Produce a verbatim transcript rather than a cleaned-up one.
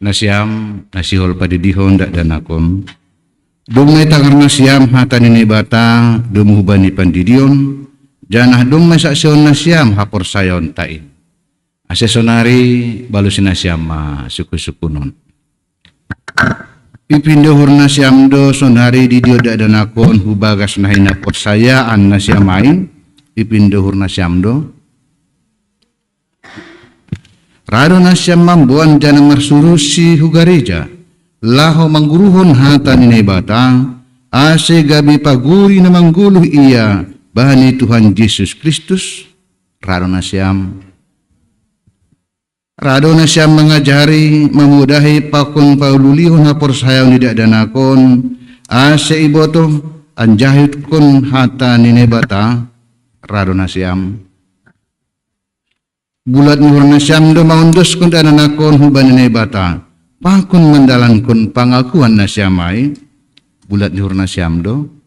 Nasiam na sihol padidihon dakdanakon, domma itangar nasiam hata ni Naibata domu hubani pandidion, janah domma isaksihon nasiam haporsayaonta in. Ase sonari balusi nasiam ma sukun-sukunon. Ipindo uhur nasiam do sonari didion dakdanakon hu bagas na hinaporsayaan nasiam ai, ipindo uhur nasiam do. Ra do nasiam mamboan janah marsurusi hu gareja, laho mangguruhon hata ni Naibata, ase gabe paguri na manggoluh ia bani Tuhan Jesus Kristus. Ra do nasiam. Ra do nasiam mangajari, mamudahi pakon paululihon haporsayaon ni dakdanakon, ase ibotoh anjaha ihutkon hata ni Naibata. Ra do nasiam. Bulat ni uhur nasiam do maondoskon dakdanakon hubani Naibata, pakon mandalankon pangakuan nasiam ai. Bulat ni uhur nasiam do.